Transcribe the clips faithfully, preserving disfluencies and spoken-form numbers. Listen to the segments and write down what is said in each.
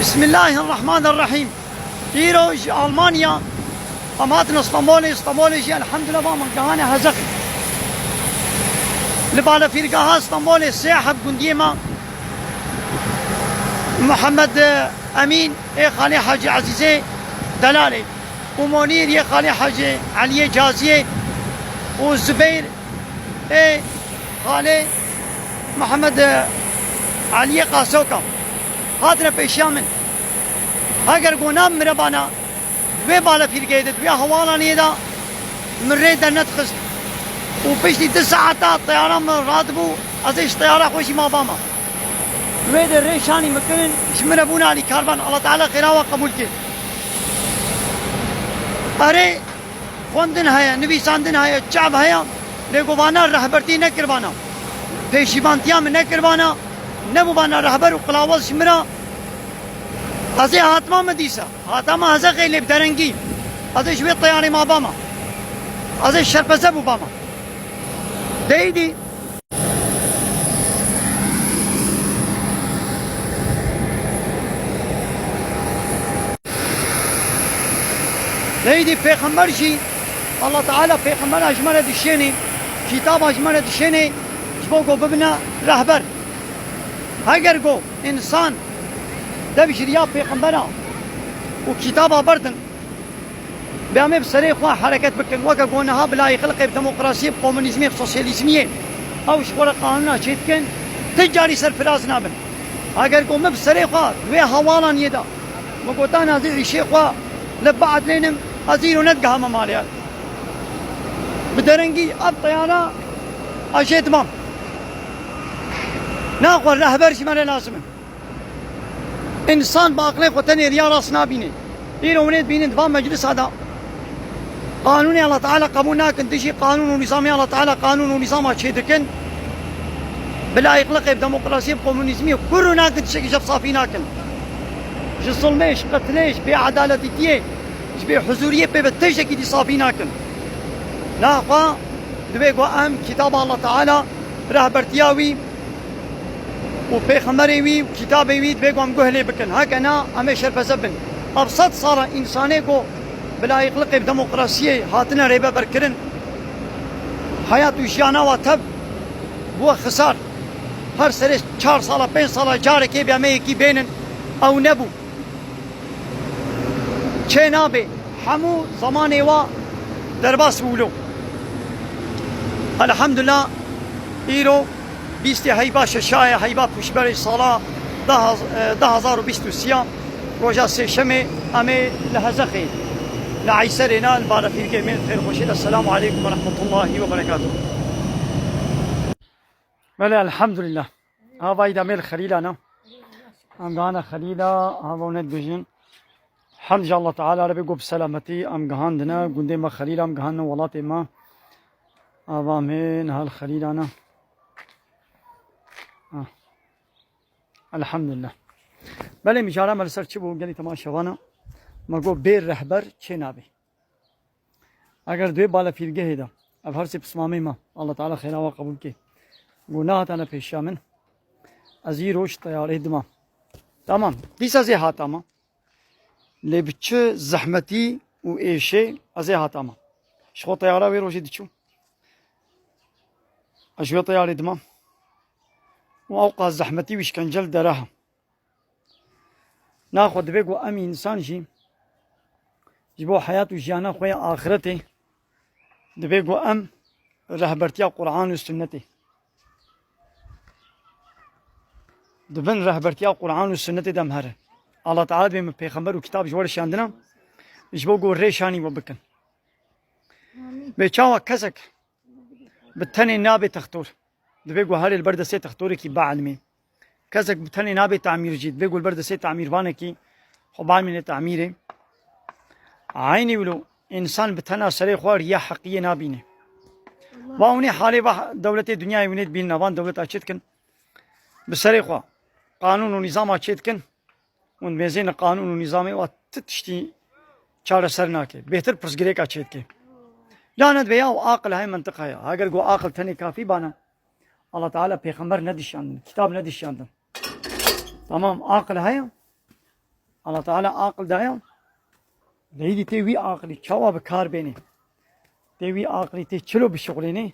Bismillahirrahmanirrahîm. Îro ji Almanya em hatin Stenbolê, Stenbolê jî elhamdulillah va me gihane Hezeqê. Li balefîrgeha Stenbolê sê heb gundiyê me, Muhammed Emîn ê xalê Hacî Ezîzê Delalê û Monîr yê xalê Hacî Eliyê Caziyê û Zubeyr ê xalê Mihemed Eliyê Qasoka hatine pêşiya min. Heger got na mirebana di wê balefîrgehê de, di wê hewalaniyê de min rê dernedixist û piştî du saeta teyara min radibû, ez ê ji teyara xwe jî mabama. Wê de rê şanî min kirin, ji min re bûne alîkarvan. Allah Teala xêra we qebûl kê. Erê, xwendin heye, nivîsandin heye, çav heye, lê govana rehbertî nekirvana. Pêşîvantiya min nekirvana, nebûvana rehber û qilawaz ji min re. Ez ê hatma min dîsa. Hatama Hezeqê lê bi derengî. Ez ê ji wê teyarê mabama. Ez ê şerpeze bûbama. Deydî. Deydî pêxember jî, Allah Teala pêxembera ji me re dişênê, kitaba ji me re dişênê, ji bo ku bibine rehber. Heger ku însan dev ji riya pêxembera û kitaba berdin, bê em ê bi serê xwe hereket bikin. Weke ku niha bi layîqilqê, bi demokrasiyê, bi komunîzmê, bi sosyalîzmiyê ew ji xwe re qanûna çêdikin, ti carî serfiraz nabin. Heger ku min bi serê xwe di wê hewalaniyê de min gotan ez ê îşê xwe li bad lênim, ez îro nedigihame malê. Bi derengî ev teyara ez jê dimam. Naxwe rehber ji me re lazim in. Însan bi aqlê xwe tenê riya rast nabîne. Îro hûn ê dibînin di van meclisa de qanûnê Allah Teala qebûl nakin, dijî qanûn û nîzamê Allah Teala qanûn û nîzama çêdikin. Bi layîqliqê, bi demokrasiyê, bi komunîzmiyê ku rû nakin, tiştekî ji hev safî nakin. Ji zilmê, ji qetilê, ji bêedaletîtiyê, ji bêhuzûriyê pê ve tiştekî dî safî nakin. Naxwe divê ku em kitaba Allah Teala, rehbertiya wî, û pêxemberê wî û kitabê wî divê ku em guh lê bikin. Heke na, em ê şerpeze bin. Ev sed sala însanê ku bi layîqliqê, bi demokrasiyê hatine rêveberkirin, heyat û jiyana wa tev bûye xisar. Her serê çar sala, pênc sala carekê bê em ê yekî bênin. Ew nebû. Çê nabe. Hemû zemanê wa derbas bû wilo. Elhamdulillah, îro bîstê heyba şeşa ye, heyba pûşberê sala du haz-, e, du hazar û bîst û sê ya, roja sêşemê, em ê li Hezexê, li Eyserê ne, li balefîrgehê me xêr xweşê de. Selamu aleykum ve rahmetullahi ve berekatuhu. Belê, elhamdulillah. Havayî de me li Xelîla ne. Em gihane Xelîla, hava hûn ê dibêjin. Hemd ji Allah Teala re bê ku bi selametî em gihandine gundê me Xelîla, em gihandine welatê me. Ava em hê niha li Xelîla ne. Ah. Elhamdulillah. Belê, mijara me li ser çi bû, gelî temaşevana? Me got bê rehber çê nabe. Eger di wê balefîrgehê de, ev her sê pismamê me, Allah Teala xêra we qebûl ke, ku nehatane pêşiya min, ez îro ji teyarê dimam. Tamam, dîsa ez ê hatama. Lê bi çi zehmetî û êşê ez ê hatama. Ji xwe teyara wê rojê diçû. Ez ji wê teyarê dimam. Û ewqas zehmetî û îşkence li dere ha. Naxwe divê ku em însan jî ji bo heyat û jiyana xwe ya axiretê, divê ku em rehbertiya Quran û Sunnetê, di bin rehbertiya Quran û Sunnetê de em herin. Allah Teala divê min pêxember û kitab ji we re şandina, ji bo ku rê şanî we bikin. Bê çawa kesek bi tenê nabe textor. Divê ku herê li ber destê textorekî bielmê. Kesek bi tenê nabe tamîrcî, divê ku li ber destê tamîrvanekî xwe bielmîne tamîrê. Eynî wilo însan bi tena serê xwe riya heqiyê nabîne. Va hûnê halê va dewletê dinyayê hûnê dibînine, van dewleta çê dikin. Bi serê xwe qanûn û nîzama çê dikin. Hûn mêzêne qanûn û nîzamê wa ti tiştî çareser nake. Bêhtir pirsgirêka çêdike. Lanet be ya, aqil heye, mentiq heye. Heger ku aqil tenê kafî bana, Allah Teala pêxember nedişandin, kitab nedişandin. Tamam, aqil heye. Allah Teala aqil daye. Lê îdî tê wî aqilî çawa bi kar bênê? Tê wî aqilî tê çilo bişuxulênê?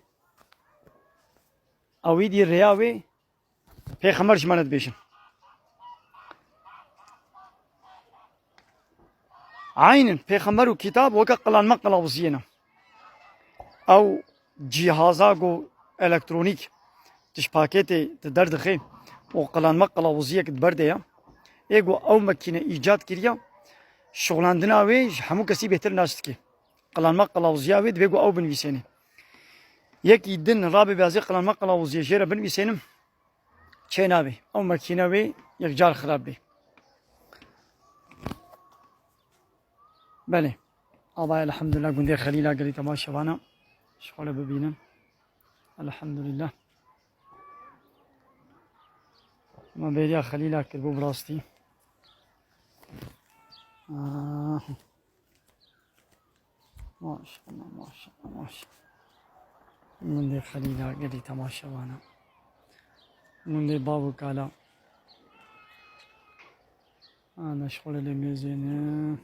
Ew îdî rêya wê Pêxember ji me re dibêjin. Eynin, Pêxember û kitab weke qilanme qilawiziyê ne. Ew cîhaza ku elektronîk tu ji pakêtê tu derdixê û qilanme qilawiziyek di ber de ye. Ê ku ew makîne îcad kiriye, şixulandina wê ji hemû kesî bêhtir nas dike. Qilanme qilawiziya wê divê ku ew binivîsêne. Yekî din rabe be ez ê qilanme qilawiziyê jê re binivîsênim. Çê nabe. Ew makîne wê yekcar xirab bê. Belê. Ava elhamdulillah gundê Xelîla gelî temaşevana. Ji xwe re bibînin. Elhamdulillah. Me bêriya Xelîla kir bû bi rastî. Ah. Maşallah, maşallah, maşallah. Gundê Xelîla gelî temaşevana. Gundê bav û kala. Ana şixulê lê mêzêne.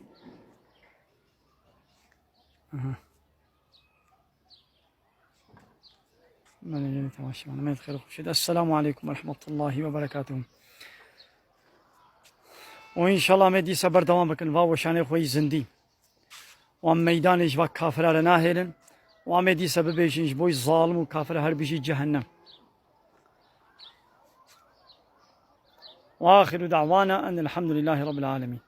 Aha. Belê, gelî temaşevana. Me xêr xweş. Esselamu aleykum ve rahmetullahi ve berekatuhu. Û înşallah me dîsa berdewam bikin va weşanê xwe yî zindî. Wan meydanê ji va kafira re nahêlin. Wan me dîsa bibêjin ji bo zalim û kafira her bijî cehennem. Ve axiru da'wana enelhamdulillahî rabbil alemin.